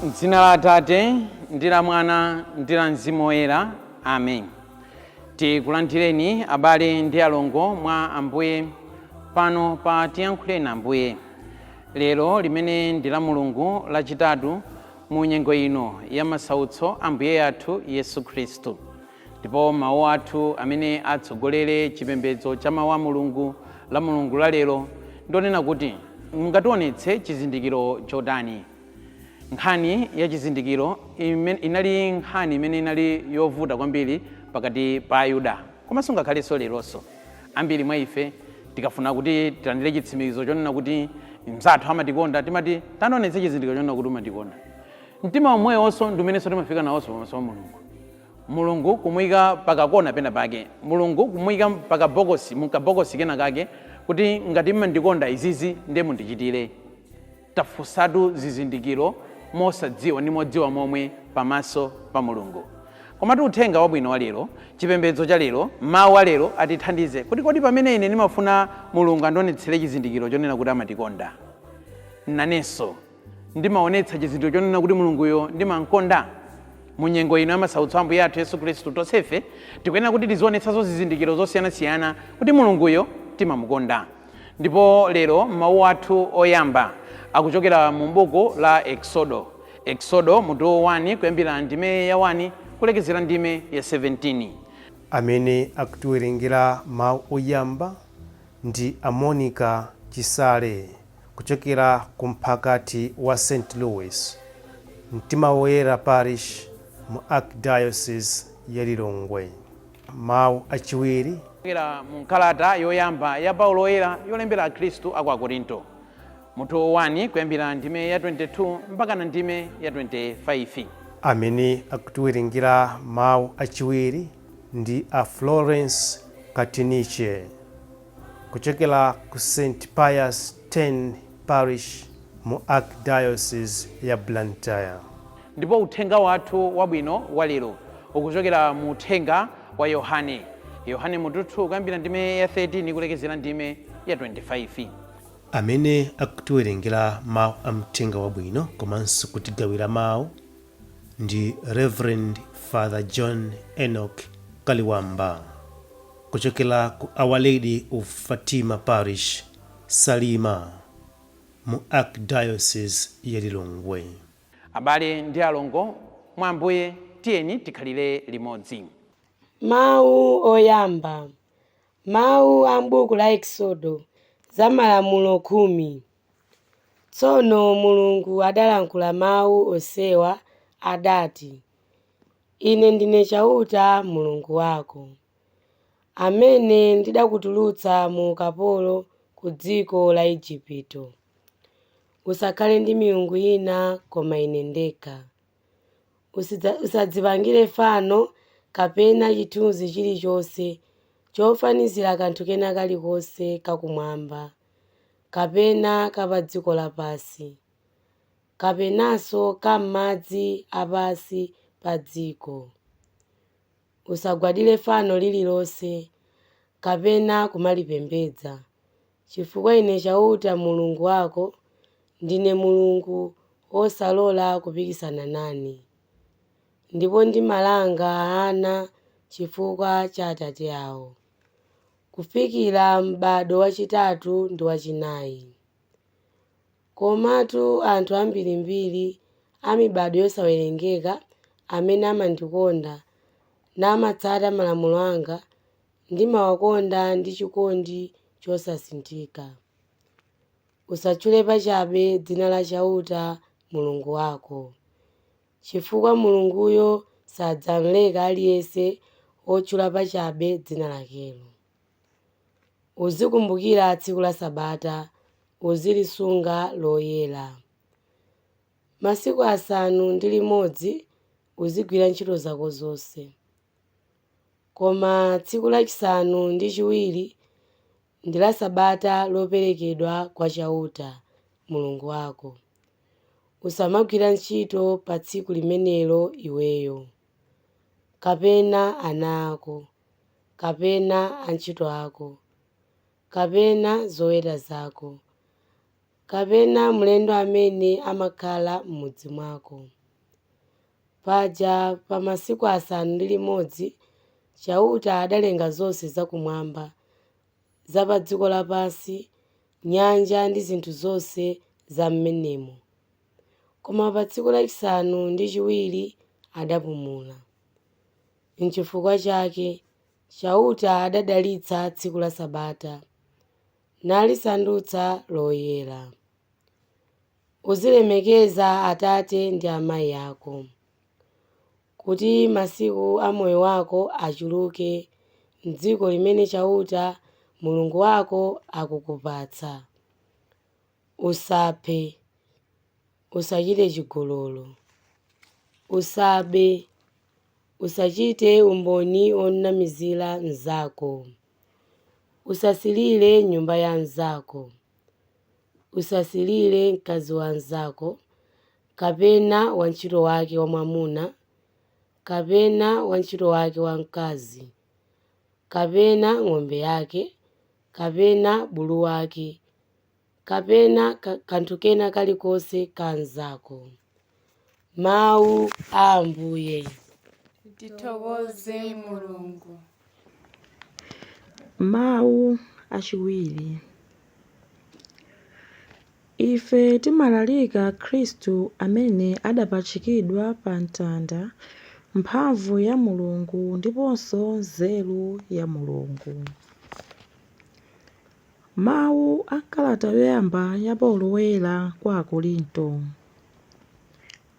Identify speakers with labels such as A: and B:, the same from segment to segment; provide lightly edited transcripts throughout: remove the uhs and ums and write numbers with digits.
A: M'dzina la Atate ndi la Mwana ndi la Mzimu Woyera, amen. Tikulandireni abale ndi alongo mwa Ambuye pano pa Tiyankhuleni Ambuye. Lero limene ndi la Mulungu lachitatu mu nyengo ino ya masautso Ambuye athu Yesu Khristu. Ndipo mawu athu amene atsogolere chipembedzo cha mawu a Mulungu la Mulungu la lero ndionena kuti mungationetse chizindikiro chotani? Nkhani ya chizindikiro inali nkhani imene inali yovuta kwambiri pakati pa Ayuda, komanso ngakhalenso leronso. Ambiri mwa ife tikafuna kuti tilandire chitsimikizo chonena kuti mnzathu amatikonda, timati tandionetse chizindikiro chonena kuti umatikonda. Mtima omwewonso ndi umenenso timafika nawonso pamaso pa Mulungu. Mulungu kumuyika pakakona pena pake, Mulungu kumuyika pakabokosi, mukabokosi kena kake kuti ngati mmandikonda izizi ndiye mundichitire. Tafunsatu zizindikiro mosadziwa ndi modziwa momwe pamaso pa Mulungu. Komatu uthenga wabwino wa lero, chipembedzo cha lero, mawu a lero atithandize kuti kodi pamene ine ndimafuna Mulungu andionetsere chizindikiro chonena kuti amatikonda, nanenso ndimaonetsa chizindikiro chonena kuti Mulunguyo ndimamkonda? Mu nyengo ino ya masautso a Ambuye athu Yesu Khristu, tonsefe tikuyenera kuti tizionetsanso zizindikiro zosiyanasiyana kuti Mulunguyo timamukonda. Ndipo lero mawu athu oyamba akuchokera mu buku la Eksodo. Eksodo mutu 1 kuyambira ndime ya 1 kulekezera ndime ya 17.
B: Amene akutiwerengera mawu oyamba ndi a Monica Chisale kuchokera ku mphakati wa St. Louis, Mtima Woyera Parish mu Archdiocese ya Lilongwe. Mawu achiwiri.
A: Kuchokera mu kalata yoyamba ya Paulo Woyera yolembera Akhristu a ku Akorinto, mutu 1 kuyambira ndime ya 22 mpakana ndime ya 25.
B: Amene akutiwerengera mawu achiwiri ndi a Florence Katiniche kuchokera ku St. Pius X Parish mu Archdiocese ya Blantyre.
A: Ndipo uthenga wathu wabwino wa lero ukuchokera mu uthenga wa Yohane, Yohane mutu 2 kuyambira ndime ya 13 kulekezera ndime ya 25.
B: Amene akutiwerengera mawu a mthenga wabwino komanso kutigawira mawu ndi Rev. Father John Enoch Kaliwamba kuchokera ku Our Lady of Fatima Parish, Salima mu Archdiocese ya Lilongwe.
A: Abale ndi alongo mwa Ambuye, tiyeni tikhalire limodzi.
C: Mawu oyamba. Mawu a m'buku la Eksodo, za Malamulo Khumi. Tsono Mulungu adalankhula mau onsewa, adati, Ine ndine Chauta Mulungu wako, amene ndidakutulutsa mu ukapolo ku dziko la Ejipito. Usakhale ndi milungu ina koma Ine ndekha. Usadzipangire fano kapena chithunzi chilichonse chofanizira kanthu kena kalikonse kakumwamba, kapena ka pa dziko lapansi, kapenanso ka m'madzi a pansi pa dziko. Usagwadire fano lililonse kapena kumalipembedza, chifukwa Ine Chauta Mulungu wako ndine Mulungu wosalola kupikisana nane, ndipo ndimalanga ana chifukwa cha atate ao, kufikira m'badwo wachitatu ndi wachinayi. Komatu anthu ambirimbiri a mibadwo yosawerengeka amene amandikonda namatsata malamulo anga, ndimawakonda ndi chikondi chosasinthika. Usatchule pachabe dzina la Chauta Mulungu wako, chifukwa Mulunguyo sadzamleka aliyense wotchula pachabe dzina lakelo. Uzikumbukira tsiku la Sabata, uzilisunga loyera. Masiku 6 uzigwira ntchito zako zonse. Koma tsiku lachisanu ndi chiwiri ndi la Sabata loperekedwa kwa Chauta, Mulungu wako. Usamagwira ntchito pa tsiku limenelo iweyo, kapena ana ako, kapena antchito ako, kapena zoweta zako, kapena mlendo amene amakhala m'mudzi mwako. Paja pa masiku 6 Chauta adalenga zonse zakumwamba, za pa dziko lapansi, nyanja ndi zinthu zonse za m'menemo. Koma pa tsiku lachisanu ndi chiwiri adapumula. N'chifukwa chake Chauta adadalitsa tsiku la Sabata, nalisandutsa loyera. Uzilemekeza atate ndi amayi ako, kuti masiku a moyo wako achuluke m'dziko limene Chauta Mulungu wako akukupatsa. Usaphe, usachite chigololo, usabe, usachite umboni wonamizira mnzako, usasilire nyumba ya mnzako, usasilire mkazi wa mnzako, kapena wantchito wake wamwamuna, kapena wantchito wake wamkazi, kapena ng'ombe yake, kapena bulu wake, kapena kanthu kena kalikonse ka mnzako. Mawu a Ambuye.
D: Tithokoze Mulungu.
E: Mawu achiwiri. Ife timalalika Khristu amene adapachikidwa pa mtanda, mphamvu ya Mulungu ndiponso nzeru ya Mulungu. Mawu a kalata yoyamba ya Paulo Woyera kwa Akorinto.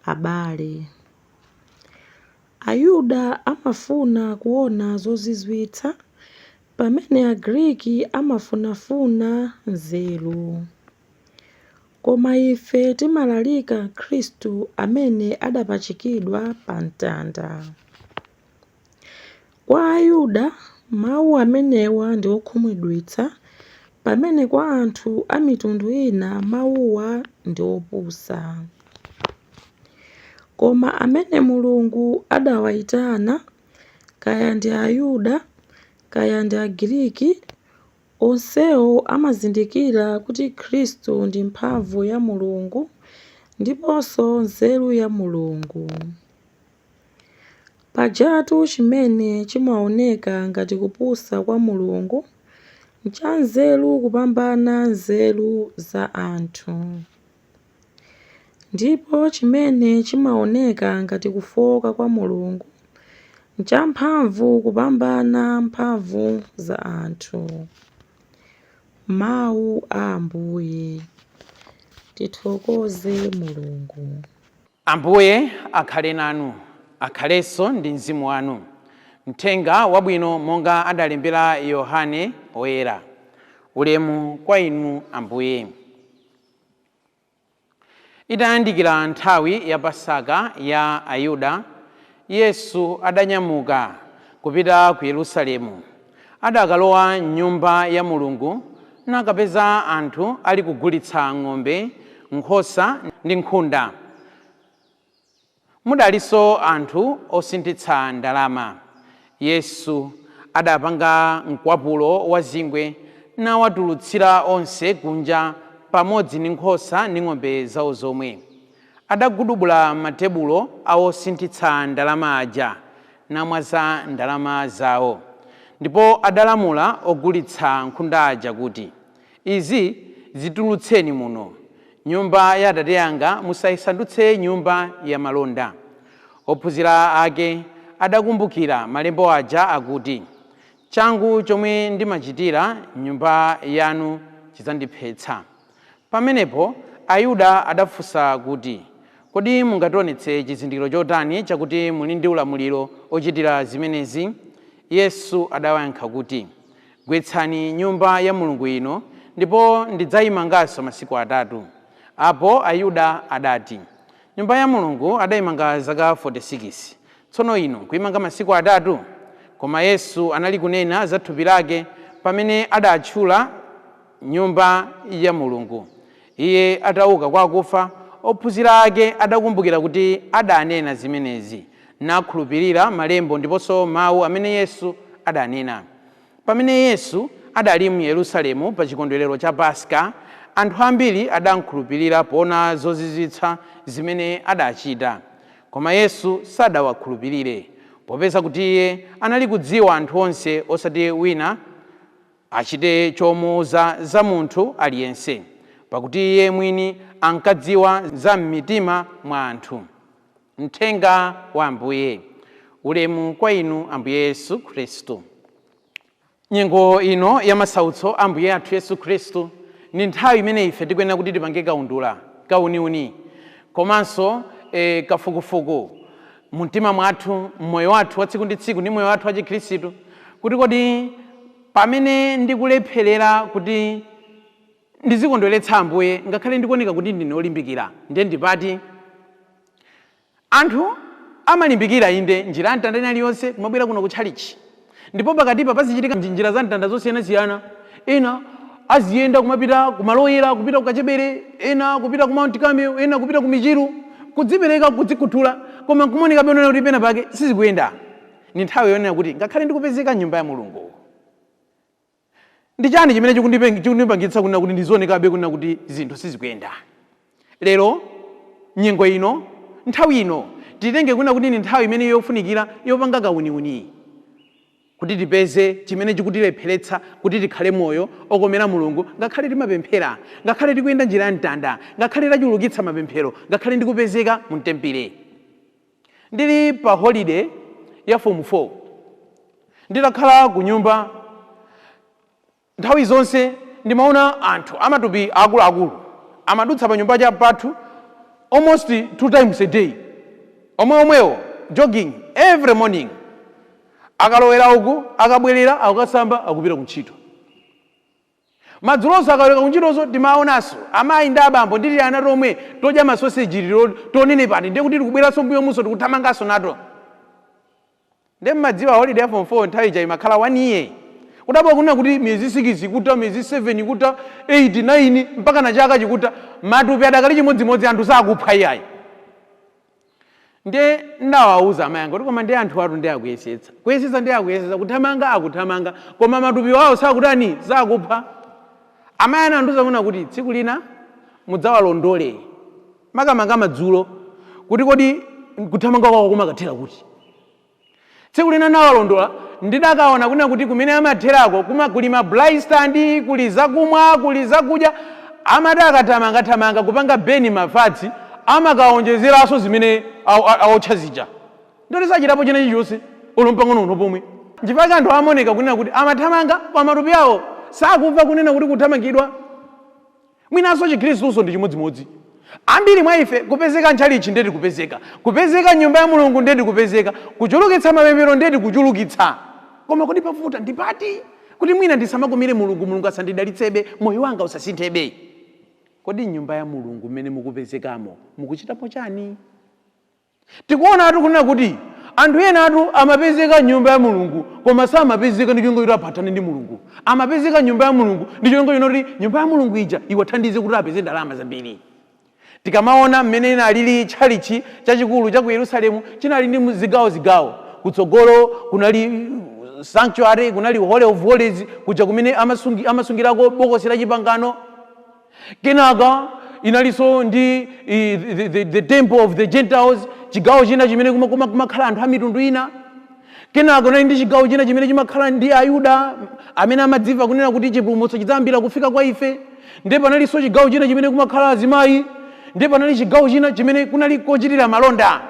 E: Abale, Ayuda amafuna kuona zozizwitsa, pamene Agriki amafunafuna nzeru. Koma ife timalalika Khristu amene adapachikidwa pa mtanda. Kwa Ayuda, mawu amenewa ndi okhumudwitsa, pamene kwa anthu a mitundu ina mawuwa ndi opusa. Koma amene Mulungu adawayitana, kaya ndi Ayuda, kaya ndi Agriki, onsewo amazindikira kuti Khristu ndi mphamvu ya Mulungu ndiponso nzeru ya Mulungu. Pajatu chimene chimaoneka ngati kupusa kwa Mulungu nchanzeru kupambana nzeru za anthu. Ndipo chimene chimaoneka ngati kufowoka kwa Mulungu nchamphamvu kupambana mphamvu za anthu. Mawu a Ambuye. Tithokoze Mulungu.
A: Ambuye akhale nanu, akhalenso ndi mzimu wanu. Mthenga wabwino monga adalembera Yohane Woyera. Ulemu kwa inu Ambuye. Itayandikira nthawi ya Pasaka ya Ayuda, Yesu adanyamuka kupita ku Yerusalemu. Adakalowa m'nyumba ya Mulungu nakapeza anthu ali kugulitsa ng'ombe, nkhosa ndi nkhunda. Mudalinso anthu osinthitsa ndalama. Yesu adapanga mkwapulo wa zingwe nawatulutsira onse kunja pamodzi ndi nkhosa ndi ng'ombe zawo zomwe. Adagudubula matebulo a osinthitsa ndalama aja namwaza ndalama zawo. Ndipo adalamula ogulitsa nkhunda aja kuti, izi zitulutseni muno, nyumba ya Atate anga musayisandutse nyumba ya malonda. Ophunzira ake adakumbukira malembo aja akuti, changu chomwe ndimachitira nyumba yanu chidzandiphetsa. Pamenepo Ayuda adafunsa kuti, kodi mungationetse chizindikiro chotani chakuti muli ndi ulamuliro ochitira zimenezi? Yesu adawayankha kuti, gwetsani nyumba ya Mulungu ino ndipo ndidzayimanganso masiku atatu. Apo Ayuda adati, Nyumba ya Mulungu adayimanga zaka 46, tsono inu kuyimanga masiku atatu? Koma Yesu anali kunena za thupi lake pamene adatchula nyumba ya Mulungu. Iye atauka kwa akufa, ophunzira ake adakumbukira kuti adanena zimenezi, nakhulupirira malembo ndiponso mawu amene Yesu adanena. Pamene Yesu adali mu Yerusalemu pa chikondwerero cha Paska, anthu ambiri adamkhulupirira poona zozizwitsa zimene adachita. Koma Yesu sadawakhulupirire, popeza kuti iye anali kudziwa anthu onse, osati wina achite chomuwuza za munthu aliyense, pakuti iye mwini ankadziwa za m'mitima mwa anthu. Mthenga wa Ambuye. Ulemu kwa inu, Ambuye Yesu Khristu. Nyengo ino ya masautso Ambuye athu Yesu Khristu ni nthawi imene ife tikuyenera kuti tipange kaundula, kauniuni, komanso kafukufuku mumtima mwathu, mmoyo wathu wa tsiku ndi tsiku ndi moyo wathu wa Chikhristu, kuti kodi pamene ndikulepherera kuti ndizikondweretsa Ambuye ngakhale ndikuoneka kuti ndine olimbikira, ndiye ndipati? Anthu amalimbikira inde njira ya mtanda ina iliyonse kumabwera kuno kutchalichi, ndipo pakatipa pazichitika njira za mtanda zosiyanasiyana. Ena aziyenda kumapita kumaloyera, kupita ku Kachebere, ena kupita ku Mount Carmel, ena kupita ku Michiru, kudzipereka, kudzikhuthula, koma nkumaoneka bwino kuti pena pake sizikuyenda. Ni nthawi yonena kuti ngakhale ndikupezeka m'nyumba ya Mulungu, ndi chani chimene chikundipangitsa kunena kuti ndizionekabe kunena kuti zinthu sizikuyenda? Lero, nyengo ino, nthawi ino, titenge kunena kuti ni nthawi imene yofunikira yopanga kauniuni kuti tipeze chimene chikutilepheretsa kuti tikhale moyo okomera Mulungu, ngakhale timapemphera, ngakhale tikuyenda njira ya mtanda, ngakhale tachulukitsa mapemphero, ngakhale ndikupezeka mu mtempere. Ndili pa holiday ya form 4, nditakhala ku nyumba, nthawi zonse ndimaona anthu amatupi akuluakulu amadutsa pa nyumba cha pathu almost 2 times a day, omwe omwewo, jogging every morning. Akalowera uku, akabwerera, akukasamba, akupita kuntchito. Madzulonso akalowera kuntchitozo, timaonanso amayi ndi abambo ndili ana tomwe todya masoseji tonenepati, ndiye kuti tikubweranso mbuyo muso, tikuthamanganso nato. Ndiye mmadziwa holiday ya form 4 nthawi ija imakhala 1 year. Kudabwa kunena kuti miyezi 6 ikutha, miyezi 7 ikutha, 8, 9, mpaka na chaka chikutha, matupi adakali chimodzimodzi, anthu sakuphwa iyayi. Ndiye ndawawuza amayi anga kuti koma ndi anthu atu ndi akuyesetsa, kuyesetsa ndi akuyesetsa, kuthamanga akuthamanga, koma matupi wawo sakutani? Sakuphwa. Amayi anandiuza kunena kuti tsiku lina mudzawalondole, makamaka madzulo, kuti kodi kuthamanga kwawo kumakathera kuti. Tsiku lina nawalondola, ndidakaona kunena kuti kumene amatherako kuma kuli ma braai stand, kuli zakumwa, kuli zakudya. Amati akathamangathamanga kupanga burn ma fats, amakaonjezeranso zimene awotcha zija. Ndoti sachitapo china chilichonse olo mpang'ono pomwe. Nchifukwa anthu amaoneka kunena kuti amathamanga koma matupi awo sakumva kunena kuti kuthamangidwa. Mwinanso Chikhristuso ndi chimodzimodzi. Ambiri mwa ife kupezeka ntchalichi ndeti kupezeka, kupezeka nyumba ya Mulungu ndeti kupezeka, kuchulukitsa mapemphero ndeti kuchulukitsa, koma kodi pavuta ndipati kuti mwina ndisamakomere Mulungu, Mulungu asandidalitsebe, moyo wanga usasinthebe? Kodi nyumba ya Mulungu mmene mukupezekamo mukuchitapo chani? Tikuona atu kunena kuti anthu ena atu amapezeka nyumba ya Mulungu, koma samapezeka ndi cholinga choti aphatane ndi Mulungu. Amapezeka nyumba ya Mulungu ndi cholinga choti nyumba ya Mulungu ija iwathandize kuti apeze ndalama zambiri. Tikamaona mmene inalili tchalichi chachikulu cha ku Yerusalemu, chinali ndi zigawo zigawo. Kutsogolo kunali sanctuary, kunali Holy of Holies, kuja kumene amasungirako bokosi la chipangano. Kenaka inalinso ndi the temple of the Gentiles, chigawo china chimene kumakhala anthu a mitundu ina. Kenaka kunali ndi chigawo china chimene chimakhala ndi Ayuda amene amadziwa kunena kuti chipulumutso chidzayambira kufika kwa ife. Ndiye panalinso chigawo china chimene kumakhala azimayi. Ndiye panali chigawo china chimene kunali kochitira malonda.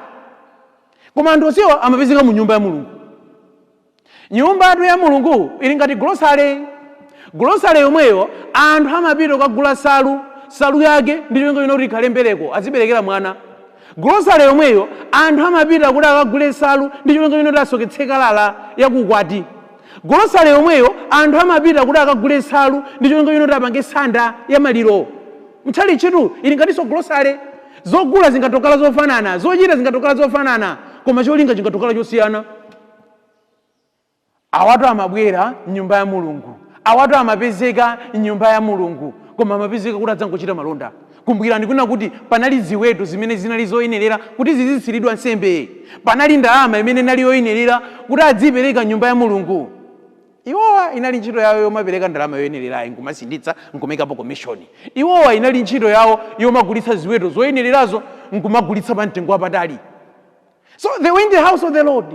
A: Koma anthu onsewa amapezeka mu nyumba ya Mulungu. Nyumba yathu ya Mulungu ili ngati grocery. Grocery yomweyo anthu amapita kukagula salu, salu yake ndi cholinga choti ikhale mbereko, aziberekera mwana. Grocery yomweyo anthu amapita kuti akagule salu ndi cholinga choti asoketse kalala yakukwati. Grocery yomweyo anthu amapita kuti akagule salu ndi cholinga choti apange sanda ya maliro. Mtchalitchitu ili ngatinso grocery. Zogula zingatokhala zofanana, zochita zingatokhala zofanana, koma cholinga chingatokhala chosiyana. Awatu amabwera mnyumba ya Mulungu, awatu amapezeka mnyumba ya Mulungu, koma amapezeka kuti adzangochita malonda. Kumbukirani kuna kuti panali ziweto zimene zinali zoyenerera kuti zizitsiridwa nsembe, panali ndalama imene inali yoyenerera kuti adzipereka mnyumba ya Mulungu. Iwowa inali ntchito yawo yomapereka ndalama yoyenererayi nkumasinditsa nkumekapo commission. Iwowa inali ntchito yawo yomagulitsa ziweto zoyenererazo nkumagulitsa pa mtengo wapatali. So they were in the house of the Lord,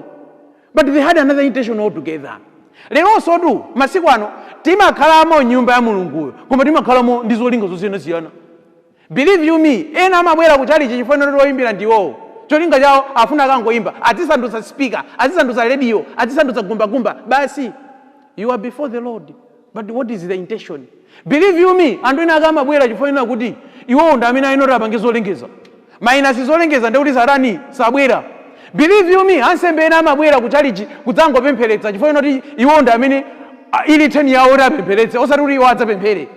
A: but they had another intention altogether. Leronso tu masiku ano timakhalamo nyumba ya Mulunguyo, koma timakhalamo ndi zolinga zosiyanasiyana. Believe you me, ena amabwera kuchalichi chifukwa choti oyimbira ndiwowo. Cholinga chawo afuna akangoyimba, adzisandutsa speaker, adzisandutsa radio, adzisandutsa gumbagumba basi. You are before the Lord, but what is the intention? Believe you me, anthu ena akamabwera chifukwa kuti iwowo ndi amene ayenera apange zolengeza, mayina sizolengeza ndikuti satani sabwera. Believe you me, ansembe ena amabwera kuchalichi kudzangopempheretsa chifukwa kuti iwowo ndi amene ili turn yawo kuti apempheretse, osati kuti iwo adzapemphere.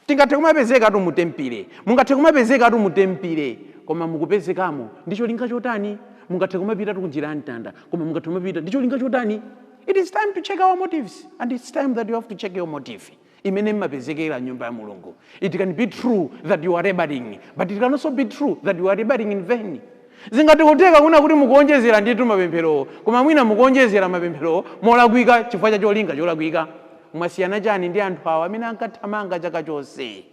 A: Tingathe kumapezeka tu mutempire, mungathe kumapezeka tu mutempire, koma mukupezekamo ndi cholinga chotani? Mungathe kumapita tu kunjira ya mtanda, koma mungathe kumapita ndi cholinga chotani? It is time to check our motives, and it's time that you have to check your motive imene mmapezekera nyumba ya Mulungu. It can be true that you are laboring, but it can also be true that you are laboring in vain. Zingathe kutheka kuna kuti mukuonjezera ndithu mapempherowo, koma mwina mukuonjezera mapempherowo molakwika chifukwa cha cholinga cholakwika. Mwasiyana chani ndi anthu awa amene ankathamanga chaka chonse,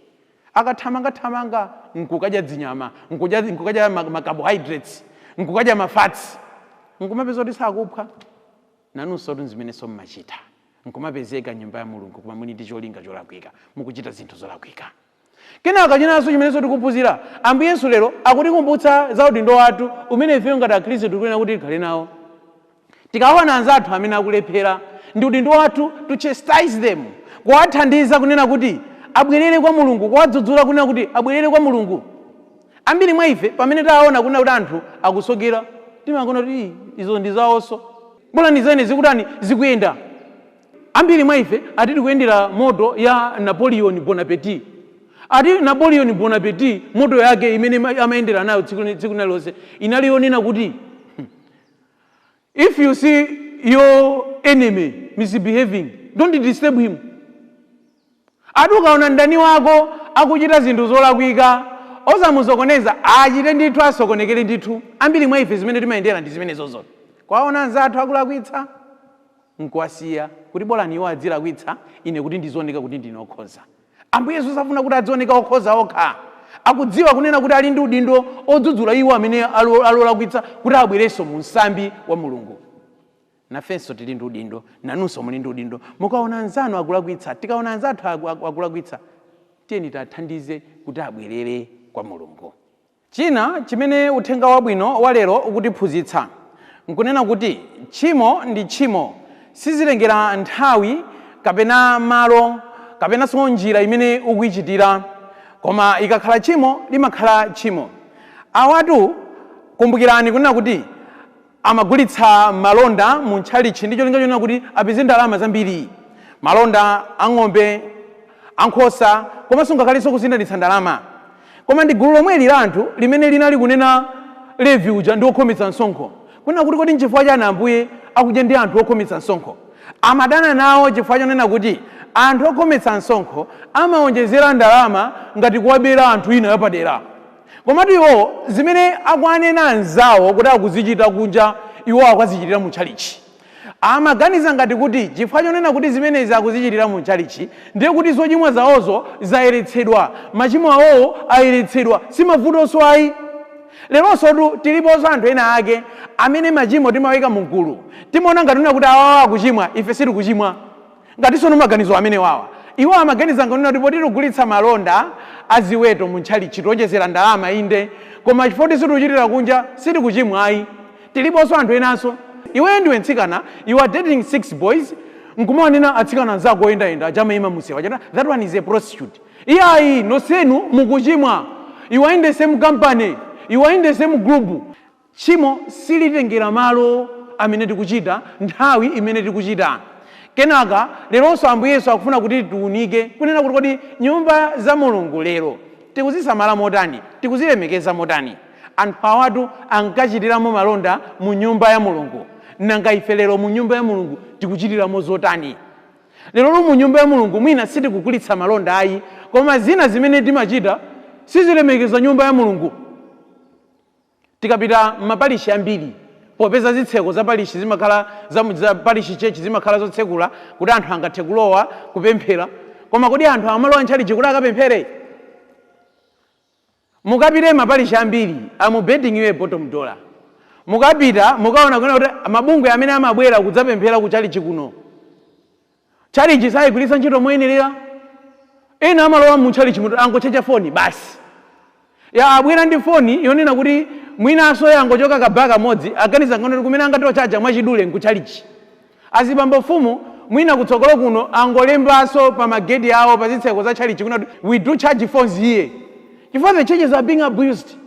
A: akathamangathamanga nkukadya dzinyama, nkukadya ma carbohydrates, nkukadya ma fats, nkumapeza kuti sakuphwa? Nanunso tu zimenenso mmachita, nkumapezeka nyumba ya Mulungu, koma muli ndi cholinga cholakwika, mukuchita zinthu zolakwika. Kenaka chinanso chimenenso tikuphunzira, Ambuye Yesu lero akutikumbutsa za udindo wathu umene ifeyo ngati Akhristu tikuyenera kuti tikhale nawo. Tikaona anzathu amene akulephera, ndi udindo wathu to chastise them, kuwathandiza kunena kuti abwerere kwa Mulungu, kuwadzudzula kunena kuti abwerere kwa Mulungu. Ambiri mwa ife pamene taona kunena kuti anthu akusokera, timaona kuti, "Ii, izo ndi zawonso, bola ndi zene zikutani, zikuyenda." Ambiri mwa ife atiti kuyendera motto ya Napoleon Bonaparte. Ati Napoleon Bonaparte motto yake imene amayendera nayo tsiku lililonse inali yonena kuti, "If you see your enemy misbehaving, don't disturb him." Ati ukaona mdani wako akuchita zinthu zolakwika, osamusokoneza, achite ndithu, asokonekere ndithu. Ambiri mwa ife zimene timayendera ndi zimenezozo. Kwaona anzathu akulakwitsa, nkuwasiya kuti bolani iwo adzilakwitsa, ine kuti ndizioneka kuti ndine okhoza. Ambuye Yesu safuna kuti adzioneka okhoza okha. Akudziwa kunena kuti ali ndi udindo odzudzula iwo amene alolakwitsa kuti abwerenso mu msambi wa Mulungu. Nafenso tili ndi udindo, nanunso muli ndi udindo. Mukaona anzanu akulakwitsa, tikaona anzathu akulakwitsa, tiyeni tiathandize kuti abwerere kwa Mulungu. China chimene uthenga wabwino wa lero ukutiphunzitsa nkunena kuti tchimo ndi tchimo, sizitengera nthawi kapena malo kapenanso njira imene ukuyichitira, koma ikakhala tchimo limakhala tchimo. Awatu kumbukirani kunena kuti amagulitsa malonda mu ntchalichi ndi cholinga chonena kuti apeze ndalama zambiri, malonda ang'ombe, ankhosa, komanso ngakhalenso kusinthanitsa ndalama. Koma ndi gulu lomweli la anthu limene linali kunena Levi uja ndi okhometsa msonkho, kunena kuti, "Kodi nchifukwa chani Ambuye akudya ndi anthu okhometsa msonkho?" Amadana nawo chifukwa chonena kuti anthu okhometsa msonkho amawonjezera ndalama ngati kuwabera anthu ina yapadera. Komatu iwo zimene akuanena anzawo kuti akuzichita kunja, iwo akuzichitira mu tchalichi. Amaganiza ngati kuti chifukwa chonena kuti zimenezi akuzichitira mu tchalichi, ndiye kuti zochimwa zawozo zayeretsedwa, machimo awowo ayeretsedwa, si mavutonso ayi. Leronso tiliponso anthu ena ake amene machimo timaweka mu gulu. Timaona ngati kuti awawa akuchimwa, ife sitikuchimwa. Ngatinso maganizo amene wawa, iwo amaganiza ngati kuti poti tikugulitsa malonda aziweto mu ntchalichi tionjezera ndalama, inde, koma chifukwa sitikuchitira kunja sitikuchimwa ayi. Tiliponso anthu enanso, iweyo ndiwe mtsikana, you are dating six boys, nkumawanena atsikana anzako oyendayenda achamayima musewa chata, "That one is a prostitute." Iyayi, nonsenu mukuchimwa. You are in the same company, you are in the same group. Tchimo silitengera malo amene tikuchita, nthawi imene tikuchita. Kenaka leronso Ambuye Yesu akufuna kuti tiunike kunena kuti kodi nyumba za Mulungu lero Tikuzisamala motani? Tikuzilemekeza motani? Anthu awatu ankachitiramo malonda mu nyumba ya Mulungu. Nanga ife lero mu nyumba ya Mulungu tikuchitiramo zotani? Lero mu nyumba ya Mulungu mwina sitikugulitsa malonda ayi, koma zina zimene timachita sizilemekeza nyumba ya Mulungu. Tikapita m'mapalishi ambiri, popeza zitseko za palishi zimakhala za parish church zimakhala zotsekula kuti anthu angathe kulowa kupemphera, koma kodi anthu amalowa ntchalichi kuti akapemphere? Mukapite mapalishi ambiri, I'm betting you a bottom dollar, mukapita mukaona kuona kuti mabungwe amene amabwera kudzapemphera ku chalichi kuno, chalichi sayigwiritsa ntchito moyenerera. Ena amalowa mu chalichi mutu angochecha foni basi. Ya abwera ndi foni yonena kuti mwinanso yangochoka kabaka kamodzi, aganiza ngati kumene angatochaja mwachidule nkuchalichi. Azibambo mfumu mwina kutsogolo kuno angolembanso pa magedi awo, pa zitseko za chalichi, kuna kuti "We do charge phones here," chifukwa the churches are being abused.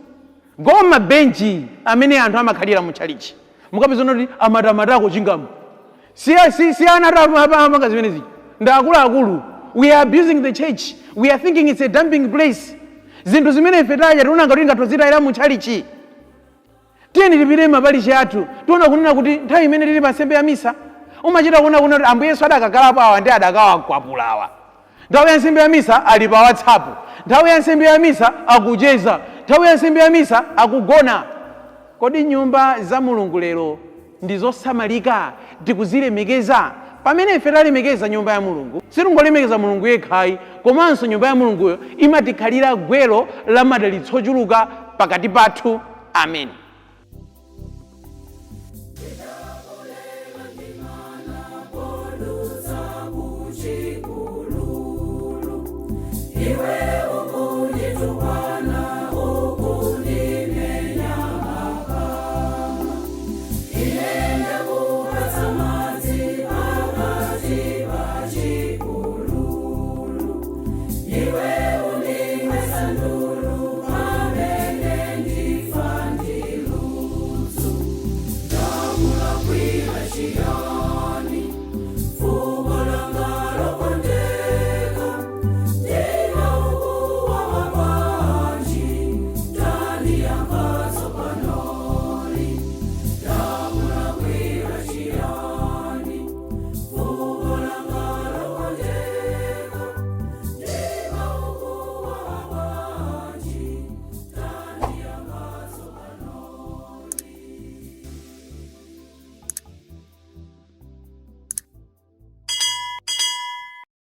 A: Go mabenchi amene anthu amakhalira mu chalichi, mukapeza kuti amatamatako chingamu. Si ana amapanga zimenezi, ndi akuluakulu. We are abusing the church. We are thinking it's a dumping place. Zinthu zimene ife tadya tiona ngati tingatozitayira mu chalichi. Tiyeni tipite mapalichi athu, tiona kunena kuti nthawi imene tili pa nsembe ya misa, umachita kuona kuna kuti Ambuye Yesu adakakhalapo, awa ndi adakawakwapula awa. Nthawi ya nsembe ya misa ali pa WhatsApp, nthawi ya nsembe ya misa akucheza, nthawi ya nsembe ya misa akugona. Kodi nyumba za Mulungu lero ndi zosamalika? Tikuzilemekeza? Pamene ife talemekeza nyumba ya Mulungu, sitingolemekeza Mulungu yekhayi, komanso nyumba ya Mulunguyo imatikhalira gwero la madalitso ochuluka pakati pathu. Amen.